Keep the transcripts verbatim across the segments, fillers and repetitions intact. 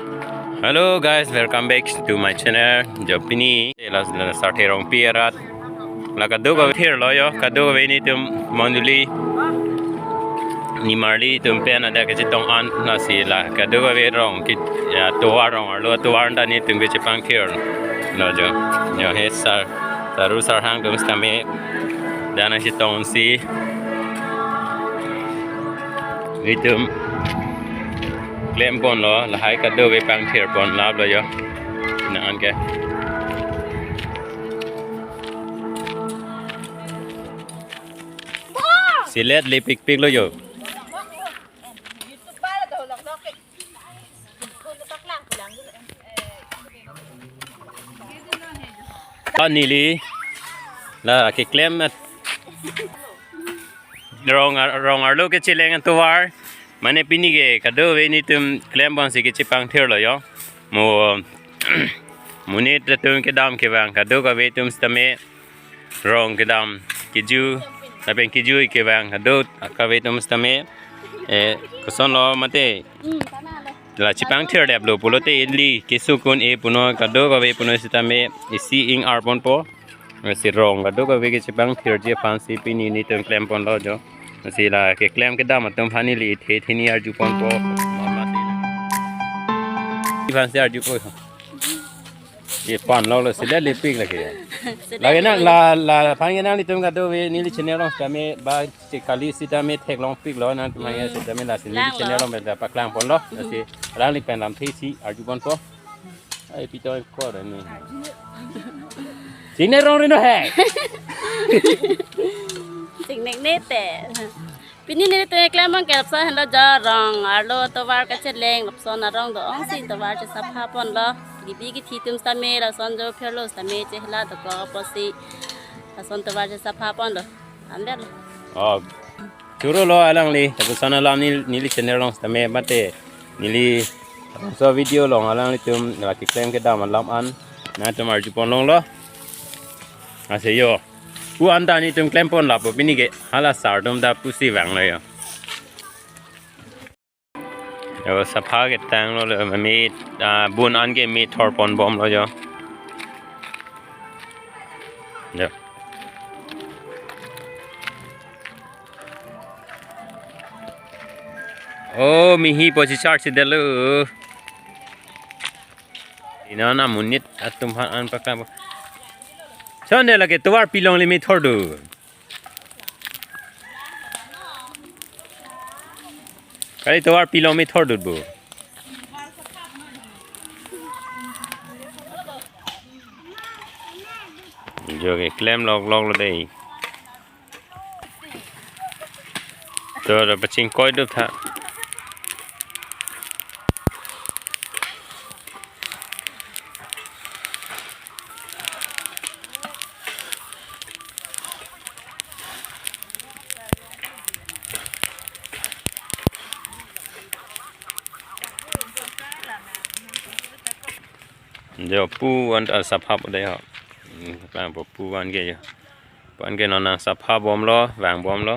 Hello guys, welcome back to my channel. Jo pini la, la Sarthe Rongpi arat. La kadokave thirlo jo, kadokave nelitum mondoli nimarli atum pen hadak kachetong an, lasi la kadokave rong ke, ya, tovar, rong arlo tovar ta nelitum kachepangthir. No jo, jo he sar, saru sarhang atum sitame dak nangchetongsi nelitum klemponlo, lahai kadokave pangthirpon laplo jo. Nang anke. Selet lepikpiklo jo. Neli la keklem rong ar-, rong arlo kecheleng atovar. Mane pini ke kadokave nelitum klemponsi kachepangthirlo jo. Mo monit atum kedam kevang kadokave atum sitame, rong kedam, keju, lapen kejui kevang kadokave atum sitame, eh, kosonlo mate, la chepangthirdetlo pulote ili kesung un-e punoi, kadokave punoi sitame isi ing-arponpo. Lasi rong kadokave kachepangthirji aphansi pini nelitum klemponlo jo. Lasi la keklem kedam atum aphan neli the theni arjuponpo. Mama theni. Aphansi arjupo. Ye pan lo lo selet lepik lagi. Lagi nang la, la aphan nang nelitum kadokave neli channel along sitame ba che kali sitame theklongpiklo nangtum aphan sitame, lasi neli channel along beda paklangponlo. Lasi alangli pen lamthe isi arjuponpo. Ai pito ko ni. Chingneknong rino he. Chingnekne te. Pini nelitum keklem abang ke lapuson henlo jo, rong arlo tovar kacheleng, lapuson arong do-ongsi tovar chesaphaponlo. Gibi kithi atum sitame lason jo phirlo sitame chehela dokok apotsi lason tovar chesaphaponlo. Andet lo. Oh. Churolo alangli, lapuson alam neli, neli channel along sitame mate neli so video along alanglitum la keklem kedam alam an nangtum arjupon longlo. Ase jo. Pu an ta nelitum klempon lapo pini ke, hala sar atum ta pusi vanglo jo. Jo sapha ketanglo, le me, ah, bun an ke me thorponbomlo jo. Jo. Oh, mihi posi charge delo. Ina na monit atum aphan an pakam. Sonde lake tovar pilongle me thordu. Kali tovar pilong me thordut bo. Jo keklem lokloklo dei. To, to pachingkoidup tha. Jo pu an ta sapha dei ho. Hmm, bang pu an ke jo. Pu an ke non nangsaphapbomlo, vangbomlo.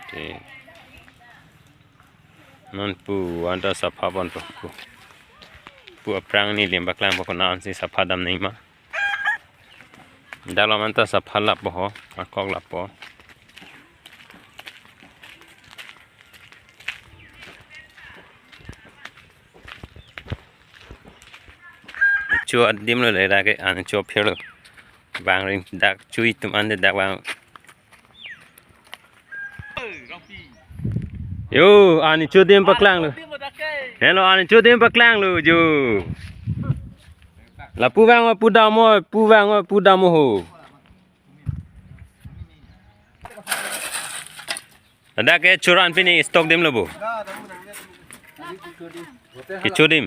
Oke. Non pu an ta saphapon pu. Pu, pu aphrang neli lim paklang po, konat ansi sapha dam nangji ma. Dak alam an ta sapha lapo ho, akok lapo. Cho adim lo le dak ke an cho phirlo. Bang ring dak chui atum an de dak bang. Yo, an cho adim paklanglo. Hello, an cho adim paklanglo jo. La pu vang oi, pu dam oi, pu vang oi, pu dam oi ho. Ladak ke chur an pini stock adim lo bo. Kecho adim.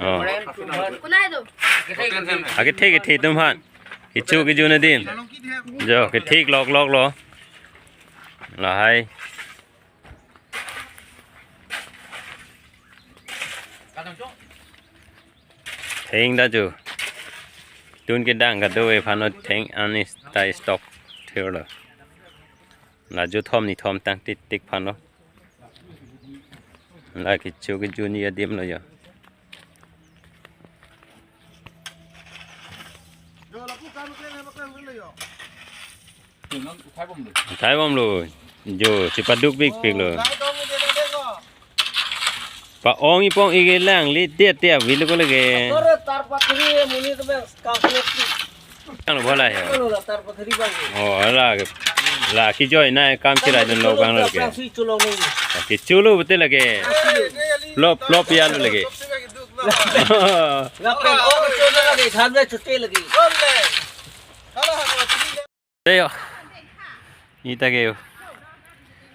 Oh. Ake thik, kethe atum aphan. Kecho kejun adim. Jo, kethik lokloklo. Lahai. Theng ta jo. Tun kedang kado e aphan theng an ta stock thirlo. La jo thom ni thom tang tik tik aphan lo. La kecho kejun adim lo jo. Uthai bomlo. Jo, chepaduk bikpik lo. Pa-ong ipong ike lang le tiat tiat avelo ko lake. Tar pathari muni ke bang kangkung. Ang bola ya. Alo la tar pathari bang. Oh, la ke. La kejoi na kam chiraidunlo bang lo ke. Kangsi chulong ni. Kecho lo betul lake. Plop plop ya lo lake. Lapen oh chulong lagi, dhan me chuti lagi. Deyo. Ita ke yo.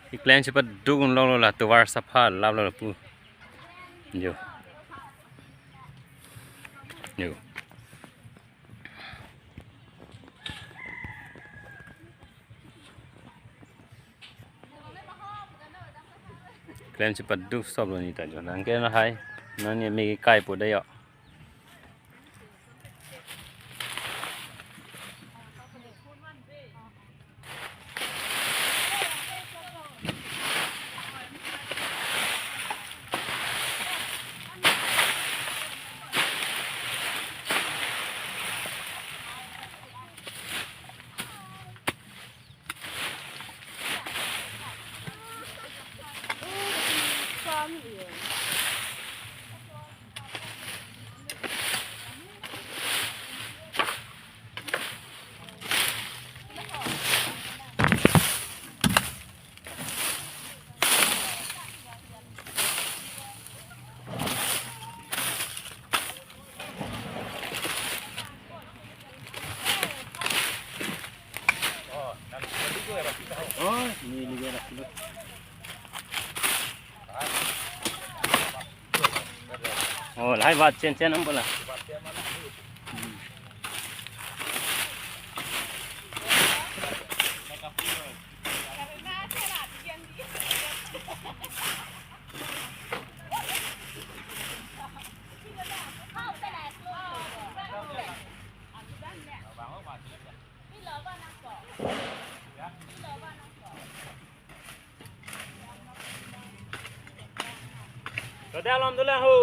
Keklem chepaduk un longlo la tovar sapha laplo pu. Jo. Jo. Keklem chepaduk stop lo neta jo. Nang ke na hai. Nang ni me kaipo deyo. Oh, lahai bat chen chen am bola. Ladak alom dulu ho.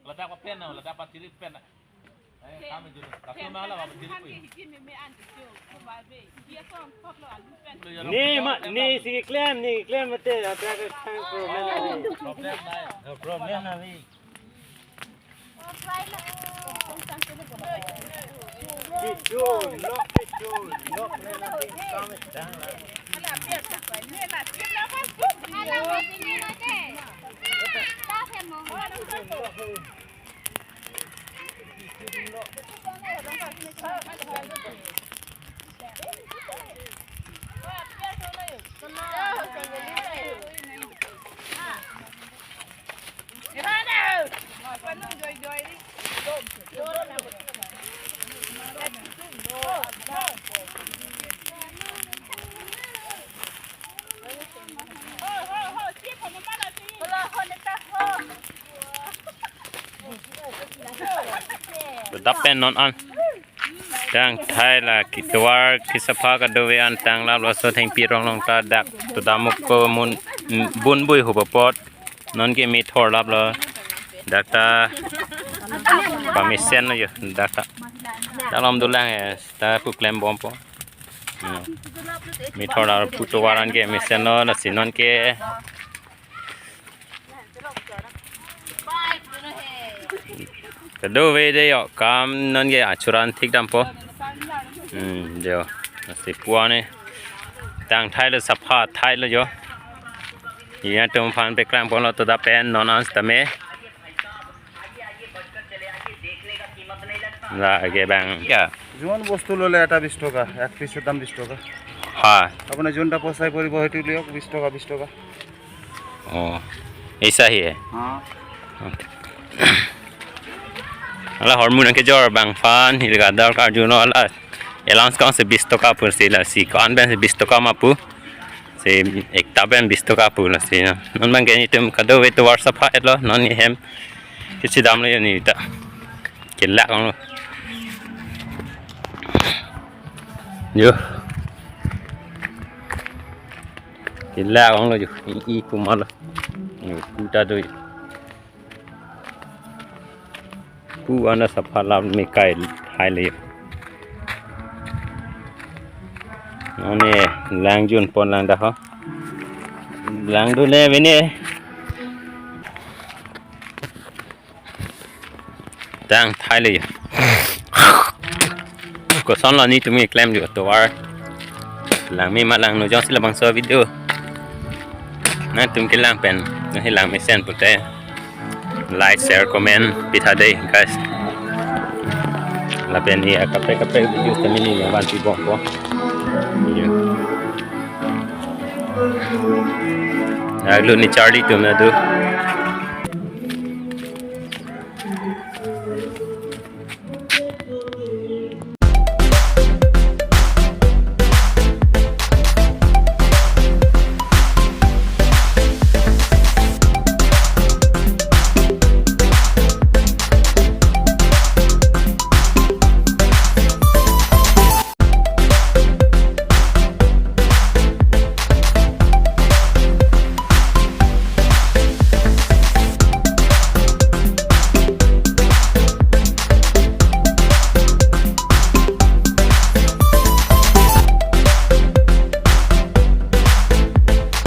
Ladak pa pen na, ladak pa chiri pen na. Eh, kami julu. Ladak ma la pa chiri pen. Ni ma, ni si klem, ni klem mate, ada ke kan problem na ni. Problem na. No problem na ni. Kichun, lok kichun, lok le na ni kami dang la. Ladak pen non an. Tangthai la ketovar kesapha kadokave an tang lap laso thengpi rong long ta dak to damuk ko mun, mm, bun bui hup apot. Non ke methor laplo. Dak ta pamesen lo jo. Dak ta. Dak alom dolang ya. Ta pu klem bompo. Hmm. Methor la pu tovar an ke mesen lo, lasi non ke. Kadokave deyo, kam non ke achuran thik dampo. Hmm, jo. Lasi puan ne. Tangthai lo, sapha thai lo jo. Ilitum aphan peklangponlo to dak pen non an sitame. লাগে বাং। কিয়া? যিমান বস্তু ল'লে এটা বিশ টকা, এক পিচৰ দাম বিশ টকা। হয়। আপোনাৰ যোনটা পচাই পৰিব সেইটো লিয়ক, বিশ টকা, বিশ টকা। অ, এইচা হি হে। হা। Okay. Hala hormu nangkejor bangphan, hilga ador karjuno hala allowance kong si bis toka pu si lasi, ko-an pen si bis toka ma pu. Si ekta pen bis toka pu lasi na. Non bang ke netum kadokave tovar sapha-etlo, non ne hem. Kisi damlo yo neta. Kelak onglo. Yo. Kelak onglo yo. I, i kumalo. Yo, kuta do yo. Pu ana sapha lam me kai hai le. None lang jun pon lang dak ho. Lang dun le mene. Tang thai le. Kosonlo netum keklem jo tovar. Lang me ma langno jongsi labangso video nangtum kelang pen, nangsi lang mesen pute like, share, comment pitha dei, guys. Lapen ya kaprek kaprek video kami ni laban pibompo. Yo. Aglo ne charli atum nado.